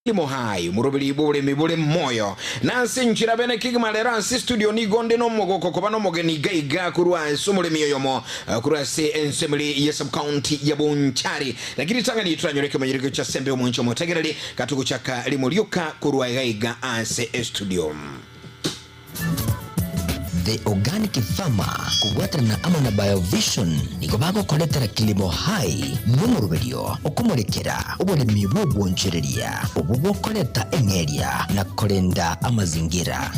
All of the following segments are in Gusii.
Kilimo Hai, omoroberi bw'oboremi bore moyo. Na ase enchera bene kegima rero ase studio nigo nde nomogoko koba nomogeni iga iga korwa ase omoremi oyomo korwa ase ensemo ere ye subcounty ya Bonchari. Naki ritang'ani toranyore ekemanyerekio kia sembe omwancho omotegereri gatogochaka rimo rioka korwa iga iga ase estudio. The Organic Farmer kobwaterana amo na Biovision nigo bagokoretera Kilimo Hai nomoroberio okomorekera oboremi bw'obwonchoreria obwo bokoreta eng'eria na korenda amazingira.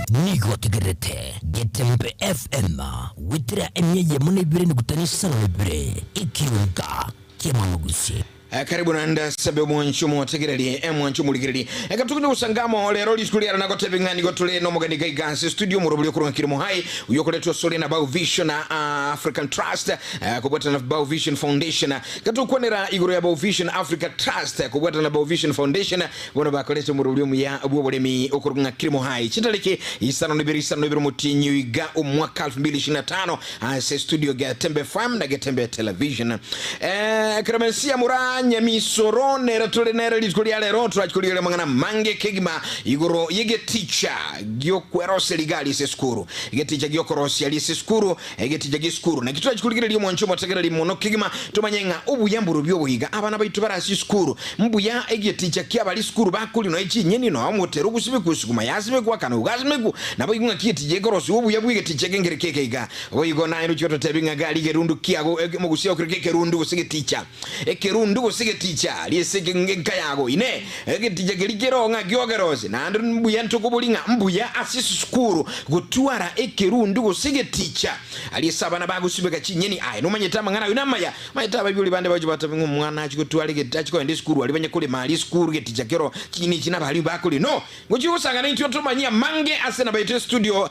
Nigo otegererete Getembe FM goetera emia eyemo na ibere nogutana isano na ibere ekeunga ki'amanugusi. Eh, Karibu naende asabe omwanchi omotegereri, emwanchi omorigereri. Eka tukunye gosanga amo rero rituko riaro nagotebi ng'a nigo tore nomogeni iga iga ase studio omorobori okorwa ng'a Kilimo High oyo okoretwa asore na Bao Vision ah, African Trust eh, kobwatana na Bao Vision Foundation. Gatokwanera igoro ya Bao Vision Africa Trust kobwatana na Bao Vision Foundation Bono bakorete omorobori omuya bw'oboremi okorokwa ng'a Kilimo High chitariki isano na ibere isano na ibere omotienyi oiga omwaka elfu mbili ishirini na tano ase studio Getembe FM na Getembe Television. Eh, Clemencia Muranyamisoro nere tore nere rituko ria rero turachi korigereria amang'ana amange kegima igoro y'egeticha giokweroseria iga aria ase esukuru egeticha giokorosia aria ase esukuru Egeticha gi'esukuru. Naki torachi korigereria omwancho omotegereri mono kegima, tomanye ng'a obuya mborobio oboiga abana baito bare ase esukuru. Mbuya egeticha ki'abare esukuru bakoria nonya chinyeni, nonya omotero ogosibekwa esuguma yasibekwa, kana ogasimekwa. Naboigo ng'aki egeticha gekorosiwa obuya bw'egeticha eke nkere keke iga. Boigo naye rochie gototebia ng'a gari ekerundu kiago, omogusia okere kekerundu gose geticha. Ekerundu gose egeticha ri'ase enka yago. Inee! Egeticha keria keroo ng'aki okerose? Naende mbuya ntokobori ng'a mbuya ase esukuru gotwara ekerundu gose egeticha aria ase abana bagosibeka chinyeni. Aye nomanyete amang'ana ayio namaya. Omanyete abaibori bande bagochia bateba ng'a omwana achie gotwara egeticha achie kogenda esukuru aria banye korema aria esukuru egeticha keroo chinyeni echi nabarimu bakoria. No! Ngochia gosangana intwe tomanyie amange ase namba yaito ya studio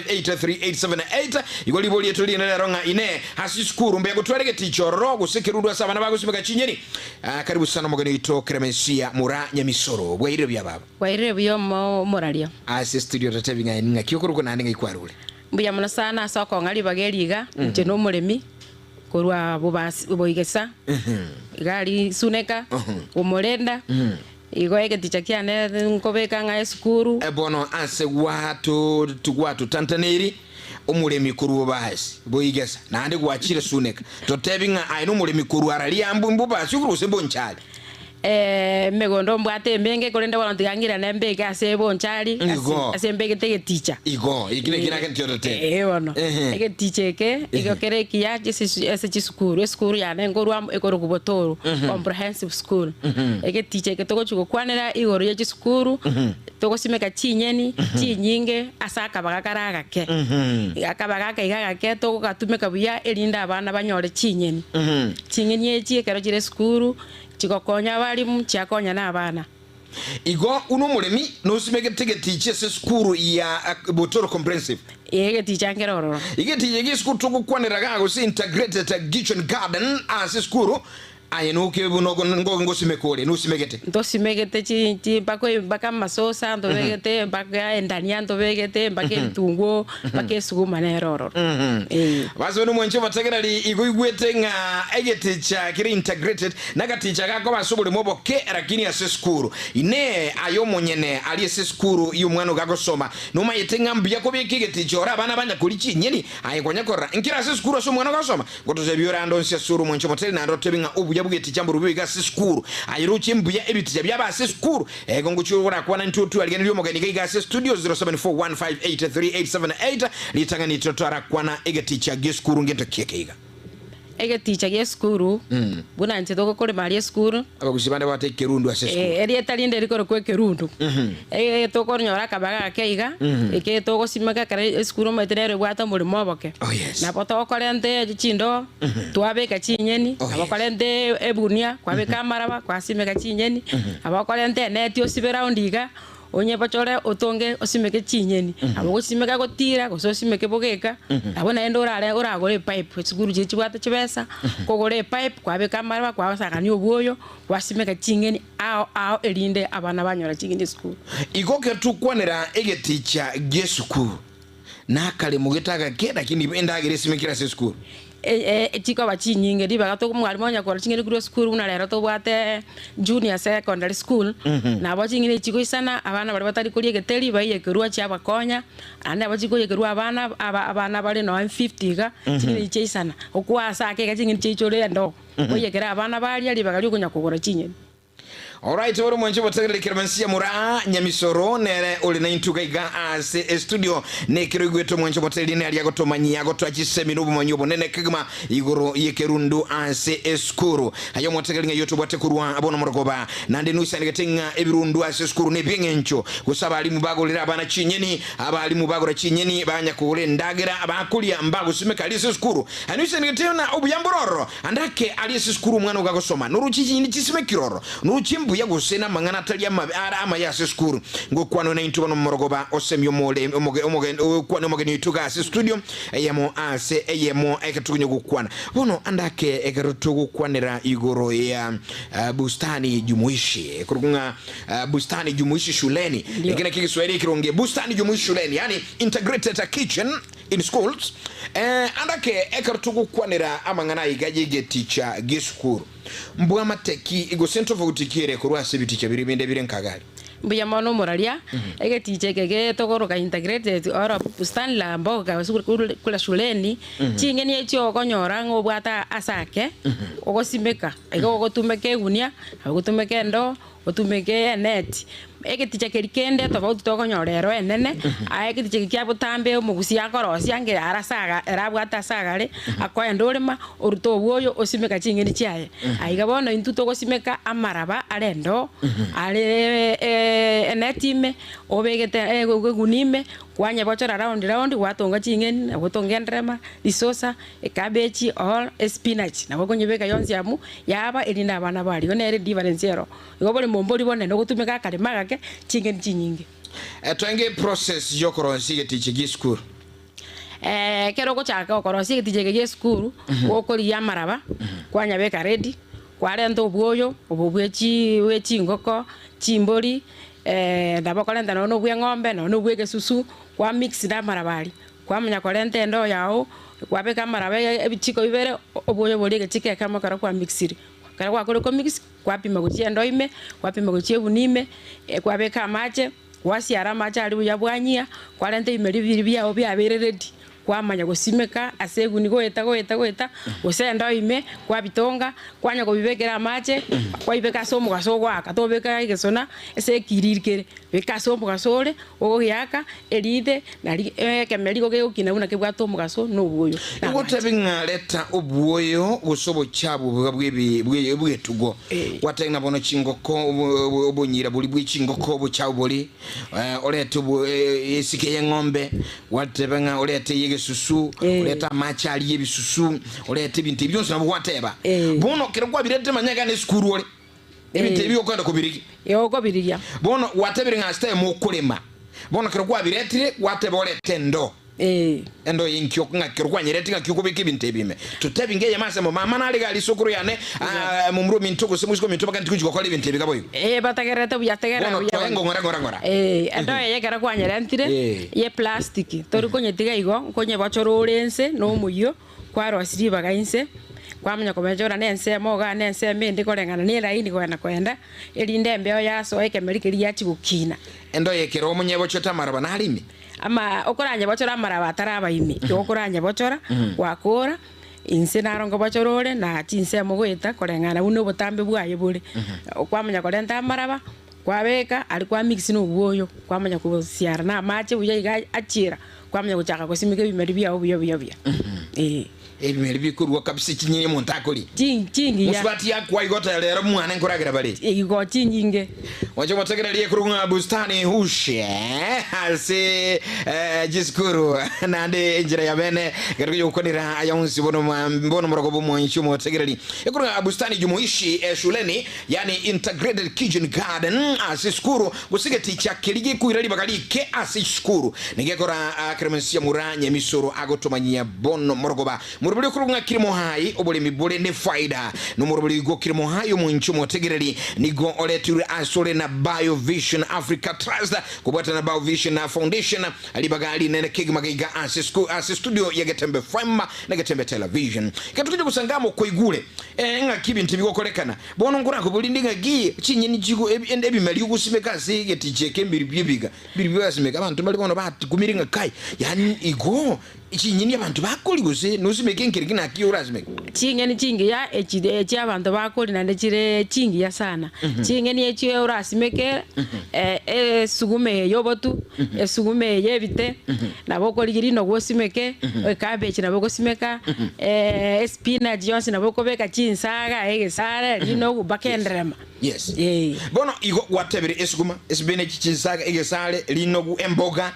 0741583878. Igo riborio rieto rinde rero ng'a inee ase chisukuru mbuya gotwara egeticha ororo gose ekerundu ase abana bagosimeka chinyeni? Ah, karibu sana omogeni oito Clemencia Mura Nyamisoro. Bwairire buya baba. Bwairire buya omo omoraria. Ase studio totebi ng'a ng'aki okorokwa naende ng'ai kwarure. Mbuya mono sana ase okong'a ribaga eri iga, inche nomoremi korwa bobasi boigesa iga aria Suneka, Omorenda. Igo egeticha kiane nkobeka ng'a esukuru. Bono ase gwatotantaneiri omoremi korwa bobasi boigesa, naende gwachire Suneka, totebi ng'a aye nomoremi korwa araria mbobasi okorwa gose mbonchari. Emegondo mbwate emenge, korende bono tiga ng'irane mbeke ase bonchari, Igo. ase mbegete egeticha. Igo, eki nakio nagentio totebe. Ee bono, Ehe. egeticha eke igo kere ekiya ase ase chisukuru, esukuru yane nkorwa ekorokwa Botoro Comprehensive School. Egeticha eke togochia gokwanera igoro ye chisukuru, togosimeka chinyeni chinyinge ase akabaga kare agake. Akabaga aka iga agake togogatumeka buya erinde abana banyore chinyeni. Chinyeni echi ekero chire esukuru, chigokonya abalimu, chiakonya na abana. Igo buna omoremi nosimegete egeticha ase esukuru ya Botoro Comprehensive. Ee, egeticha nkere ororo. Egeticha eke esukuru togokwanera igaa gose Integrated Kitchen Garden ase esukuru, aye noke buna ngosimeka ore, nosimegete. Ntosimegete chi chi mpaka mpaka amasosa ntobegete, mpaka endania ntobegete, mpaka ebitunguo, mpaka esuguma nere ororo. Ee. Basi bono mwanche obategereri igo oigwete ng'a egeticha kere integrated Nagaticha gakoba ase oborimo oboke, lakini ase esukuru. Inee! Aye omonyene aria ase esukuru y'omwana ogo agosoma, nomayete ng'a mbuya kobeka egeticha ore abana banya koria chinyeni? Aye konya korora, nkere ase esukuru ase omwana ogosoma? Ngototebia ore ande onsi ase ore omwanchi omoteri, naende ototebi ng'a obuya bw'egeticha mborobio iga ase esukuru. Aye roche mbuya ebiticha biaba ase esukuru. Ego ngochia orakwana intwe otwarigenerie omogeni iga iga ase studio 0741583878, ritang'ani totarakwana egeticha gi'esukuru ngento ki eke iga. Egeticha gi'esukuru, buna inche togokorema aria esukuru. Abagusii bande babwate ekerundu ase esukuru. Eh, erieta rinde rikorokwa ekerundu. Eh, tokonyora akabaga gake iga, eke togosimeka ekero esukuru omanyete nero ebwate omoremo oboke. Oh, yes. Nabo tokorenta chindoo, twabeka chinyeni, Oh, nabo yes. okorenta egunia, kwabeka amaraba, kwasimeka chinyeni, nabo okorenta eneti osibe round iga. Onyebochore otonge osimeke chinyeni, nabo ogosimeka gotira gose osimeke bogeka, nabo naende orare oragore epipe, esukuru chiria chibwate chibesa, kogora epipe kwabeka amaraba kwasagania obwoyo, gwasimeka ching'eni ao ao erinde abana banyora ching'eni esukuru. Igo ekero tokwanera egeticha gi'esukuru, nakaremo gete agake, lakini endagera esimekire ase esukuru. Chikoba chinyinge ribaga to omwalimu onya korora ching'eni korwa esukuru buna rero tobwate junior secondary school, nabo ching'eni echi chigoisana abana baria batari koria egeteri baiyekerwa chiabakonya, naende nabo chikoiyekerwa abana aba abana bare nonya 50 iga, ching'eni echi chiaisana, okoa ase ake iga ching'eni chiaichore endoo, oiyekere abana baria ribaga ria okonya kogora chinyeni. Alright, ore omwanchi obotegereri Keremansia Moraa Nyamisoro nere ore naintwe iga iga ase estudio. Nekero oigwete omwanchi obotegereri nere agotomanyia agotoa chisemi na obomanyi obonene kegima igoro y'ekerundu ase esukuru. Aye omotegereri ng'ai otobwate korwa bono morogoba. Naende noisanegete ng'a ebirundu ase esukuru nebi'eng'encho gose abalimu bagorere abana chinyeni, abalimu bagora chinyeni banya kogora endagera bakoria mbagosimeka aria ase esukuru. Aye noisanegete ng'a obuya mbore ororo Ande ake aria ase esukuru omwana ogo agosoma, noroche chinyeni chisimekire ororo, noroche mbuya gose namang'ana atari amabe are amaya ase esukuru. Ngokwanwe naintwe bono momorogoba osemie omore omoge omoge okwane omogeni oito iga ase estudio eyemo ase eyemo ekero tokonya gokwana. Bono ande ake ekero togokwanera igoro ya bustani jumuishi ekorokwa ng'a bustani jumuishi shuleni Ndio. eke nakio egeswahili ekeronge bustani jumuishi shuleni yaani integrated kitchen In schools, eh, ande ake ekero togokwanera amang'ana aiga y'egeticha gi'esukuru, mbw'amateki gose ntofauti ki ere korwa ase ebiticha biria binde bire nkagari? Mbuya mono omoraria, egeticha eke getogoroka integrated oro bustani la mboga gose kura shuleni, ching'eni echio okonyora ng'a obwate ase ake, ogosimeka, igo ogotumeka egunia, ogotumeka endoo, Otumeke eneti. Egeticha keria kende tofauti tokonyora ero enene, aye egeticha eke kia botambe omogusia akorosia ange are ase aga ere abwate ase agare, akoenda orema, orute obwoyo osimeka ching'eni chiaye. Aiga bono intwe togosimeka amaraba are endoo, are eneti ime, obegete egunia ime, kwanyebochora round round gwatonga ching'eni, nabo otonge enderema, risosa. Ekabechi or espinach nabo okonyebeka yonsi amo yaba erinde abana barie. Igo nere edifference ero. Igo oboremo mbori bonene ogotumeka akaremo agake chingeni chinyinge. Twenge eprocess yokorosia egeticha gie esukuru. Ekero ogochaka okorosia egeticha eke gie esukuru, gokorigia amaraba, kwanyabeka ready, kwarenta obwoyo obo bwe chi bwe chingoko, chimbori, nabo okorenta nonye na obwa eng'ombe, nonye na obwa egesusu, kwa mix na amaraba aria. Kwamanya korenta endoo yao, kwabeka amaraba ebichiko bibere, obwoyo boria egechiko ekemo ekero kwamixiri. Ekero gwakorire komix, kwapima gochia endoo ime, kwapima gochia egunia ime, kwabeka amache, gwasiara amache aria buya bwanyia, kwarenta ebimeri biria biago biabeire ready, kwamanya gosimeka ase egunia goeta goeta goeta, gose endoo ime, kwabitonga, kwanya kobibekera amache, kwaibeka ase omogaso ogoaka, tobeka egesona ase ekiriri kere. Beka ase omogaso ore ogogiaka erinde nari ekemeri igo gegokina buna kebwate omogaso na obwoyo na amache. Igotebi ng'a reta obwoyo gose obochabu obuga bw'ebi bwe bw'etugo. Gwatebia ng'a bono chingoko obo obo obonyira boria bwe chingoko obochabu boria, orete obo esike y'eng'ombe, gwateba ng'a orete ey'egesusu, orete amache aria y'ebisusu, orete ebinto ebi bionsi nabo gwateba. Bono ekero kwabiretire manya iga nesukuru ore. Ebinto ebi okoenda kobirigia. Ee, okobirigia. Bono gwatebire ng'a ase tayemo okorema. Bono ekero kwabiretire, gwateba orete endoo. Ee. Endoo eye inki ng'a ekero kwanyeretire ng'aki okobeka ebinto ebi ime. Totebi ng'a eyemo ase mama nare iga aria isokoro yane, ah, momura ominto gose moiseke ominto mpaka ntigochi gokora ebinto ebi iga boigo. Ee, batagererete buya, tegerera Bono buya toe bono. ng'ora ng'ora ng'ora. Ee, endoo eye ekero kwanyerentire, Ee. ye plastic, tori konyetiga igo, nkonyebochora ore ense na omoyio, Kwarosia ribaga inse, kwamanya kobechora nensemo igaa na ensemo ende koreng'ana neraini kogenda koenda, erinde embeo yasoa ekemeri keria giachia gokina. Endo y'ekero omonyebochete amaraba nare ime. Ama okoranyebochora amaraba ataraba ime, igo okoranyebochora, gwakora, inse naro nkobochora ore na chinsemo goeta koreng'ana buna obotambe bwaye bore. Kwamanya korenta amaraba, kwabeka aria kwa mix na obwoyo, kwamanya kosiara na amache buya iga achiera. Kwamanya gochaka gosimeka ebimeri biao buya buya buya. Ee. Ebimeri bikorua kabisa chinyeni omonto akoria. Chi chingiya. Mosubati yakwa igo oteba rero mwane nkoragera bare. Igo chinyinge. Mwanche motegererie korwa ng'a bustani hushe ase chisukuru naende enchera ya bene ekero yogokwanera aya onsi bono bono moroko bw'omwanchi omotegereri ekorwa ng'a bustani jumuishi shuleni yani integrated kitchen garden ase esukuru gose egeticha keria gekoira ribaga rike ase chisukuru nigekora Clemensia Mura Nyemisoro agotomanyia bono morogoba Morobori okorokwa ng'a Kilimo Hai, oboremi bore nefaida. Nomorobori oigwa Kilimo Hai omonche omotegereri, nigo oretirwe asore na Biovision Africa Trust kobwatana na Biovision Foundation, ribaga rinene kegima gaiga ase ase studio ya Getembe FM na Getembe Television. Ekero togocha gosanga amo koigure ng'aki ebinto ebi bigokorekana. Bono nkorakoborie ndi ng'aki chinyeni chigo ebimeri ogosimeka ase egeticha eke mbiri biebiga mbiri biasimeka abanto mbare bono bakumire ng'a kai yaani igo Chinyeni abanto bakori gose nosimeke nkere ki naki orasimeke? Ching'eni chingiya echi echi abanto bakori naende chire chingiya sana. Ching'eni echio orasimeke esuguma eye y'obotu, esuguma eye y'ebite, nabo okorigia rinogu osimeke, ecabbage nabo ogosimeka, espinach yonsi nabo okobeka chinsaga, egesare, rinogu mpaka enderema. Yes. Eeh. Bono igo gwatebire esuguma, espinach, chinsaga, egesare, rinogu, emboga.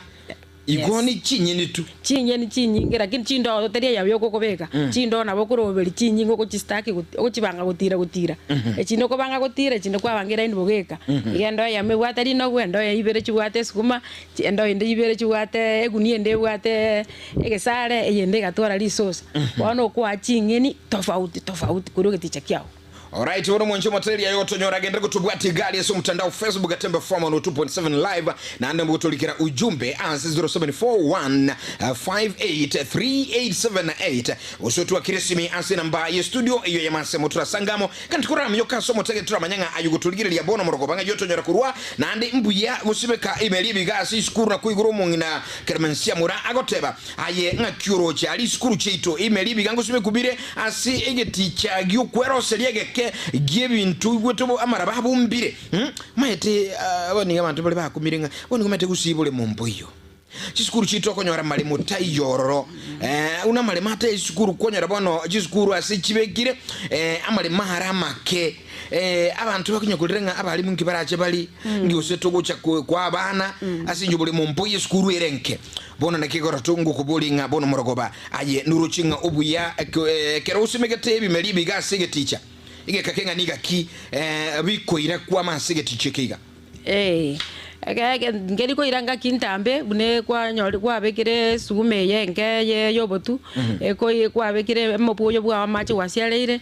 Igo Yes. ni chinyeni tu. Chinyeni chinyinge lakini chindoo teri eyao yoka okobeka, chindoo nabo okoroberi chinyinge ogochistaki goti ogochibanga gotira gotira. Echinde okobanga gotira echinde kwabanga eraini bogeka. Iga endoo eyemo ebwate rinogu, endoo eye ibere chibwate esukuma, chi endoo ende ibere chibwate egunia ende ebwate egesare, eyende egatwara risosa. Bono okoa ching'eni tofauti tofauti korwa egeticha kiago. Alright, bono mwanche omotereria aye gotonyora agende gotobwatia egari ase omotandao Facebook Gatembe FM 102.7 live naende mogotorikera ujumbe ase 0741 583878 gose otwakire esimi ase enamba ye studio eyo ya masemo torasangamo kandi koramioka ase omotege toramanya ng'a aye gotorigereria bono morogoba ng'a yotonyora korwa naende mbuya gosibeka emeri ebiga ase isukuru na koigora omong'ina Clemencia Mura agoteba Aye ng'aki oroche aria isukuru chiaito ime ribiga ngosibekwa bire ase egeticha gi'okweroseria egeke gi'ebinto oigwete amaraba abombire? Maete aba nigo abanto bare bakumire ng'a bono nigo maete gusii bore momboiyo. Chisukuru chiaito okonyora maremo taiyo ororo. Buna amaremo ataiyo chisukuru kwonyora bono chisukuru ase chibekire amaremo are amake. Abanto bakonya korera ng'a abalimu nki barache barie, nki gose togocha koa abana ase inche oboremo mboiyo esukuru ere enke. Bono naki ekero ngokoboria ng'a bono morogoba, aye noroche ng'a obuya ekero osimegete ebimeri ebiga ase egeticha egeka keng'ana igaki bikoira kwama ase egeticha eke iga? Ee, nkeri koira ngaki ntambe buna kwanyori kwabekire esuguma eye enke eye y'obotu, ekoi kwabekire omobuya bwao amache gwasiareire,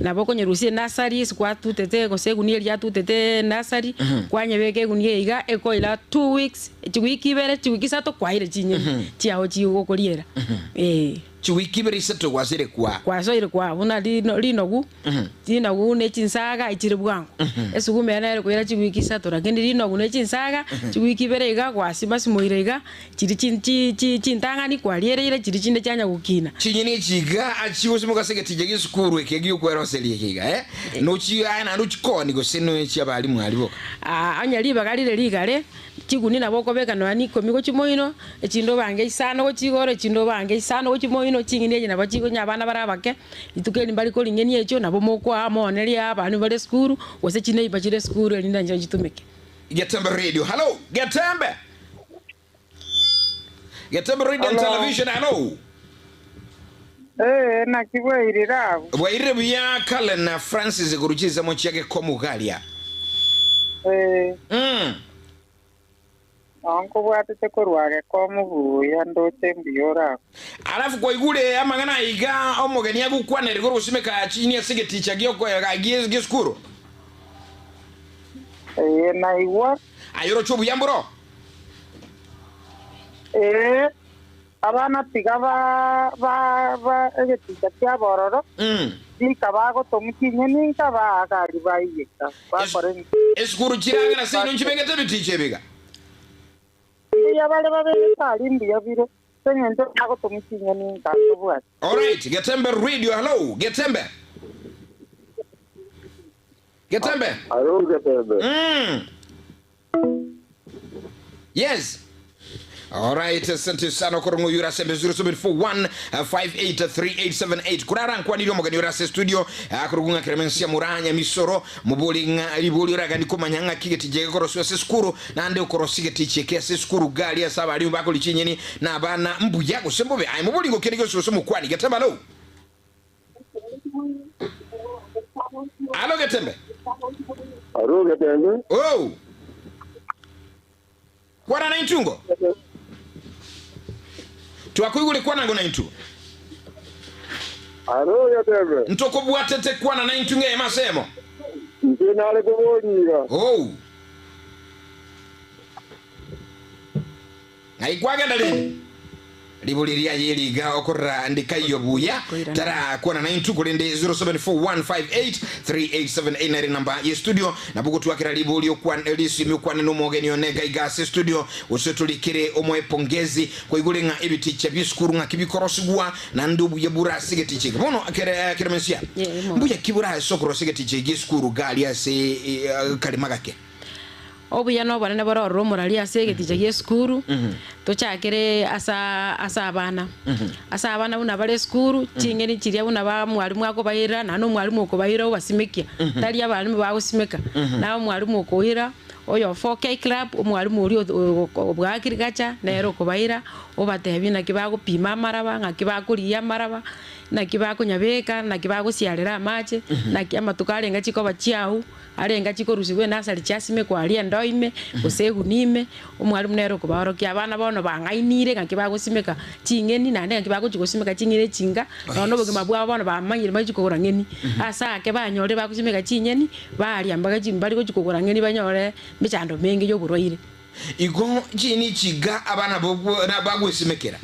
nabo okonyerusia enasari ase kwatutete gose egunia eria yatutete enasari, kwanyebeka egunia eye iga, ekoira 2 weeks, chiwiki ibere, chiwiki isato kwaire chinyeni chiago chigokoriera, eh. Chiwiki ibere isato gwasire kwaa. Kwasoire kwaa buna rino rinogu, rinogu ne chinsaga echire bwango. Esuguma ere nere koira chiwiki isato lakini rinogu ne chinsaga, chiwiki ibere iga gwasimasimoire iga, chiria chin chi chi chintang'ani kwariereire chiria chinde chianya gokina. Chinyeni echi iga achigosimoka ase egeticha gi'esukuru eke gi'okweroseria eke iga, eh, nochi aye naende ochikoni gose nechi abalimu aria boka. Aa onye ribaga rire rigare, Chigunia nabo okobeka nonya nikomi gochia moino, echinde obange isano gochia igoro, echinde obange isano gochia moino, ching'eni echi nabo chigonya abana bare abake, rituko eri mbari koring'enia echio, nabo mokoa moonerie abana bare esukuru, gose chineighbour chire esukuru erinde nachirochio chitumeke. Getembe Radio, hallo! Getembe! Getembe Radio and Hello. Television, hallo! Ee, naki bwairire abwo? Bwairire buya Cullen Francis korwa chinsemo chia Gekomu Garia. Ee, Nao nkobwatete korwa Gekomu buya, ndoche mbuya ore abwo. Alafu kwaigure amang'ana aiga omogeni agokwanera igoro gosimeka chini ase egeticha gi'esukuru. Ee, naigwa. Aye oroche obuya mboro? Ee, abana tiga ba ba ba egeticha kiabo ororo, rika bagotomwa chinyeni nka baagari baiyeka, bakora emi. Esukuru chirang'ana seino nchibegete ebiticha ebiga. Mbuya bare babegete aria mbuya bire, ase eng'encho bagotomwa chinyeni nka tobwati. Alright, Getembe Radio, hello, Getembe. Getembe. Hello, Getembe. Yes. Alright, asante sana korong'o yura sembe 0741 583878 kurara nkwanire omogeni ore ase studio akorogung'a Clemencia Muranya Misoro mobori ng'a ribori oragani komanya ng'aki getiche gekorosiwa ase esukuru naende okorosia getiche eke ase esukuru gari ase abarimu bakori chinyeni na abana mbuya gose mbobe aye mobori ngokende gionsi gose mokwani Getembe alo Alo Getembe Alo Getembe Oh Kwana naintwe ngo. Twakoigure kwana ngo naintwe. Aro Getembe. Ntokobwatete kwana naintwe ng'eyemo ase eyemo. Inche nare koboria iga. Oh. Ng'ai kwagenda rende? Ribori riaye riga okorora ndikaiyo buya tara kwana naintwe korende 0741583878 nere namba ye studio nabo gotwakera ribori okwan risimi okwane nomogeni one iga iga ase studio gose torikere omoe pongezi koigure ng'a ebiticha bie sukuru ng'aki bikorosigwa naende obuya bure ase egeticha eke bono kere keremesia Yeah, imo. mbuya ki bore ase okorosia egeticha eke esukuru garia ase eh, karima gake. Obuya na obonene bore ororo omorari ase egeticha gi'esukuru, tochakere ase ase abana. Ase abana buna bare esukuru, ching'eni chiria buna ba mwalimu akobaira, naende omwalimu okobaira obasimekia, tari abalimu bagosimeka, na omwalimu okoira, oyo 4K club, omwalimu oria bwa agriculture, nere okobaira, obatebia naki bagopima amaraba, ng'aki bakorigia amaraba, naki bakonyabeka, naki bagosiarera amache, naki amatuko arenge chikoba chiawu. Arenge achie korusigwa enasari chiasimekwa aria endoo ime, gose egunia ime, omwalimu nere okobaorokia abana bono bang'ainire ng'aki bagosimeka ching'eni naende ng'aki bagochia gosimeka ching'eni echinga, nonya na obogima bwabo bono bamanyire mbachi kogora ng'eni. Ase ake banyorire bagosimeka chinyeni, baria mpaka chi mbari gochia kogora ng'eni banyore emechando menge ya oborwaire. Igo ching'eni echiga abana bagwesimekera.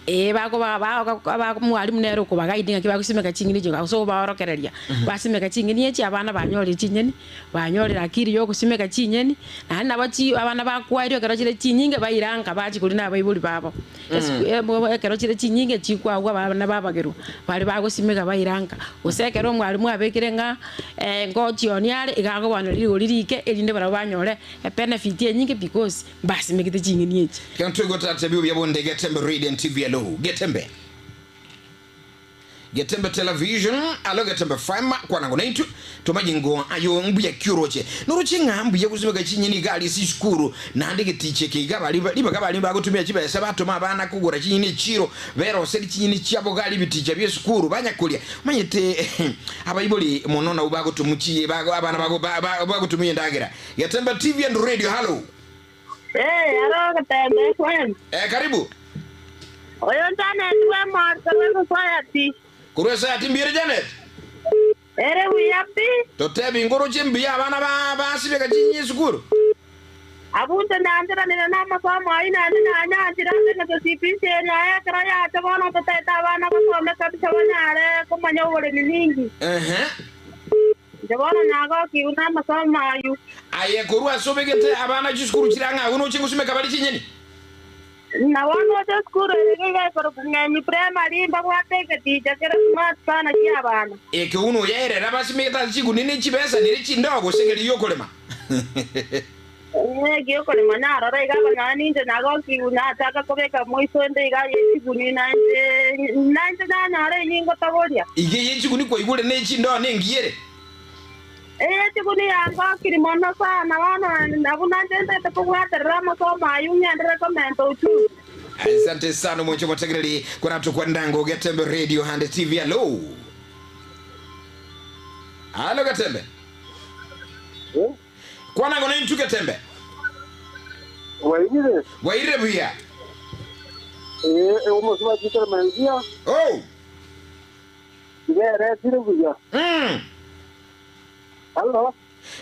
Ee, bakoba ba omwalimu nere okobagaidi ng'aki bagosimeka ching'eni echio gose obaorokereria basimeke ching'eni echi abana banyorire chinyeni, banyorire akiri ya ogosimeka chinyeni, naende nabo chi abana bakwairwe ekero chire chinyinge baira nka bachia koria na abaibori babo. Esiku ekero chire chinyinge chikwagwa abana babagerwa baria bagosimeka baira nka. Gose ekero omwalimu abekire ng'a ngochioni are iga akobana rigori rike erinde barabwo banyore ebenefit enyinge because Mbasimegete ching'eni echi. Ekero toigwa toratebie obuya bonde Getembe Radio and TV alo Getembe Getembe Television alo Getembe FM kwanango naintwe tomanye ngo ayo mbuya ki oroche noroche ng'a mbuya gosimeka chinyeni iga aria ase esukuru naende egeticha eke iga bari ribaga bari bagotumia chibesa batoma abana kogora chinyeni echiro beroseri chinyeni chiabo iga aria ebiticha bia esukuru banya koria omanyete abaibori mono nabwo bagotomu chi abana bago bagotumia endagera Getembe TV and Radio hallo. Ee, aro ogoteema ekwene. Eh, karibu. Oyo Janet bw'emori korwa esosayati. Korwa esayati mbuya Janet. Ere buya pi. Totebi ngoroche mbuya abana ba basibeka chinyi esukuru. Abwo inche nancheranire namasomo ayio naende nanyanchire ase engencho CBC eye aye ekero yacha bono totaete abana basome kabisa banyare komanya oboremi ninki. Ehe. Inche bono nagokigwe namasomo ayio. Aye korwa ase obegete abana chisukuru chire ang'e agwo noche ngosimeka bare chinyeni. Na bono oche esukuru ere iga iga ekorokwa Ng'enyi Primary mbabwate egeticha kere smart sana ki'abana. Eke buna oyaerere abasimegete ase chigunia ne chibesa nere chindoo gose ekeri gi'okorema. Ee, egi'okorema narora iga abanyene ninche nagokigwe nachaka kobeka moiso ende iga ye chigunia nainche nainche nanyora enyingo taboria. Iga eye chigunia kwaigure ne chindoo nengiya ere. Eye chigunia yangokiri mono sana bono na buna inche ntete kobwaterera amasomo ayio ng'enderere komenta uchumi. Asante sana omonche omotegereri koratokwa ndango Getembe Radio and TV alo. Alo Getembe. Kwana ng'o naintwe Getembe. Bwairire? Bwairire buya. Ee, omosubati Clemencia. Oh. Iga eretire buya. Hallo?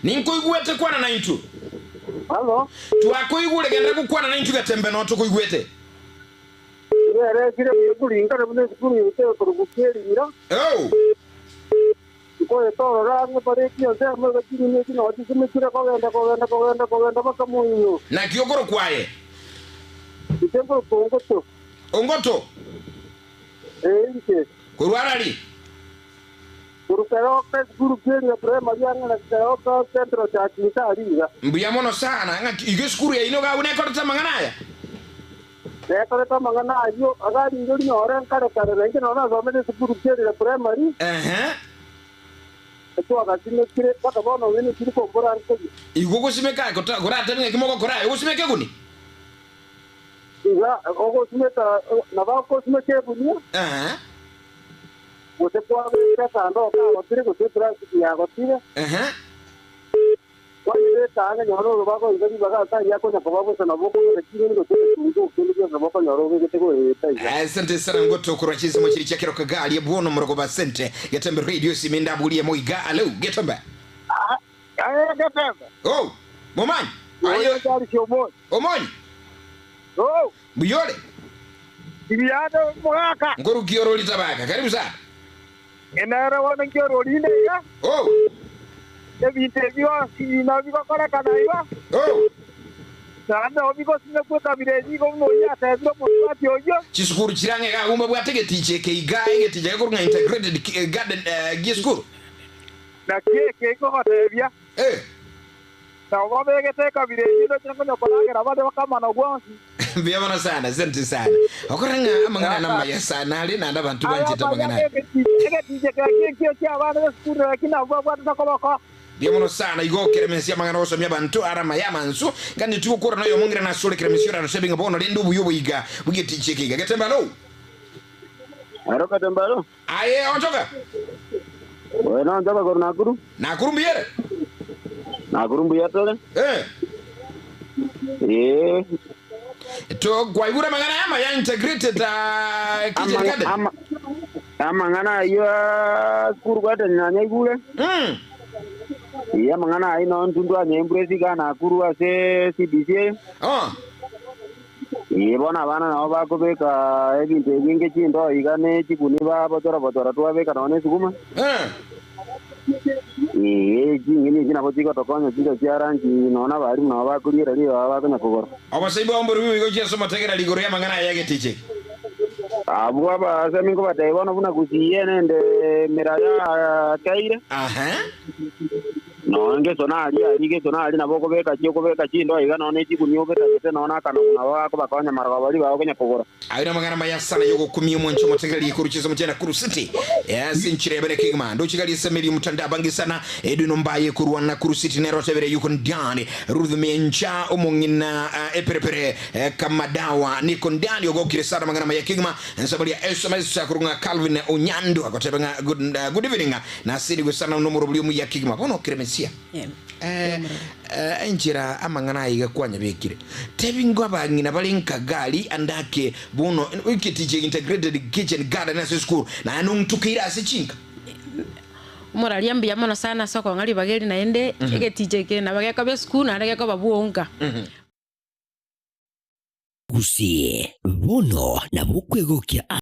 Ninkoigwete kwana naintwe. Hallo? Twakoigure genda gokwana naintwe Getembe no tokoigwete. Iga eretire buya kuringana buna esukuru yaito ekorokwa Kierira. Oh. Nkoeta ororo ang'e bare ensemo iga chinyeni echi nao chisimekire kogenda kogenda kogenda kogenda mpaka moino. Naki okorokwa aye? Inche nkorokwa Ongoto. Ongoto? Ee, inche. Korwa arari? Korwa Keroka esukuru Kieria Primary ang'e na Keroka Central Church inse aria iga. Mbuya mono sana. Ng'aki igo esukuru yaino iga abwo nekorete amang'ana aya? Nekorete amang'ana ayio, agaringe rinyore nkare kare, na inche nonya nasomete esukuru Kierira Primary, Ehe. etwagasimekire mpaka bono onye nechiri kombora nkoria. Igo ogosimeka gota goratebe ng'aki mogokora aye ogosimeka eguni? Iga ogosimeka nabo ogosimeka egunia, Ehe. gose kwabeka esando kagotire gose eplastiki yagotire. Ehe. Kwanyebeka ang'e nyora orobago iga ribaga ase ayio akonya koba bosa nabo okobeka ching'eni gose egetunguo kende gionsi nabo okonyora obegete goeta iga. Asante sana ngoto korwa chinsemo chiri chia keroka gari bwono morogoba asante getembe radio simi ndaburie moiga alo getembe Aye Getembe. Oh momanyi Oyo aye Charles Omonyi. Omonyi Oh. Mbuyore. Ibiande omogaka. Nkorukia orori tabaka karibu sana. Nere bono inki ororinde iga? Oh. Ebinto ebi bionsi nabo bigokorekana igo. Oh. Naende nabo bigosimekwa ekabira eyio igo buna oyio atebire omosubati oyio. Chisukuru chire ang'e iga agwo mbabwate egeticha eke iga, egeticha gekorwa ng'a integrated garden gie esukuru. Naki eke nkogotebia. Eh. Nabo babegete ekabira eyio indoche nkonya koragera bare bakamana bwonsi. Mbuya mono sana, asante sana. Okora ng'a amang'ana aya namaya sana are naende abanto Aya banchete amaya amang'ana aya. egetiche keke ekio ki'abana b'esukuru eki nabwo babwatete koboko. Mbuya mono sana igo okeremesia amang'ana ogosomia abanto are amaya amansu ngani tigokora noyomo ng'ira nasore keremesia orarosebe ng'a bono rende obuya oboiga bw'egetiche eke iga getembe alo. Aro getembe alo. Aye onchoka. Oyo nonchoka korwa Nakuru. Nakuru mbuya ere? Nakuru mbuya tore. Eh. Ee. To kwaigure amang'ana aya amaya integrated uh, kitchen Amang'a- garden. ama- Amang'ana ayio a school garden nanyaigure. Ee, amang'ana ayio nonye intwe ntwanyaigure iga Nakuru ase CBC. Oh. Ee, bono abana nabo bakobeka ebinto ebinge chindoo iga ne chiguni babochora-bochora twabeka nonya nesuguma. Ee, ching'eni echi nabo chigotokonya chinsa chia lunch nonya abalimu nabo bakoriera ribaga bakonya kogora. Obosemi bwao mborobio boigo gochia ase omotegerera rigoro y'amang'ana aya y'egeticha eke. Abwo abasemi nkobatebia bono buna gusii nende emeraya akeire. Aha. Nonya ngesona aria aria gesona aria nabo okobeka chi okobeka chindoo iga nonya ne chigunia obetagete nonya akanogo nabo bakobakonya marogoba baria bagokonya kogora. Ayio namang'ana amaya sana y'ogokumia omwancho omotegereri igoro chinsemo chia Nakuru City ase enchera ya bene kegima. Ndoche gari esemerie omotandao abange sana Edwin Ombaye korwa Nakuru City nere otebire yuko ndani Ruth Miencha omong'ina eperepere Kamadawa niko ndani ogokire sana amang'ana amaya kegima Ensemo ria SMS korwa ng'a Calvin Onyando agoteba ng'a good, good evening Nasenigwe sana nomorobori omuya kegima. Bono okire Mesia. Eh, eh, enchera amang'ana aya iga kwanyabekire. Tebi ngo abang'ina bare nka gari ande ake bono eketiche integrated kitchen garden ase esukuru naye nong'tukeire ase chinka. Omoraria mbuya mono sana ase okong'a ribaga eri naende egeticha eke nabo gekoba esukuru naende gekoba bwonka. Gose bono nabo okwegokia.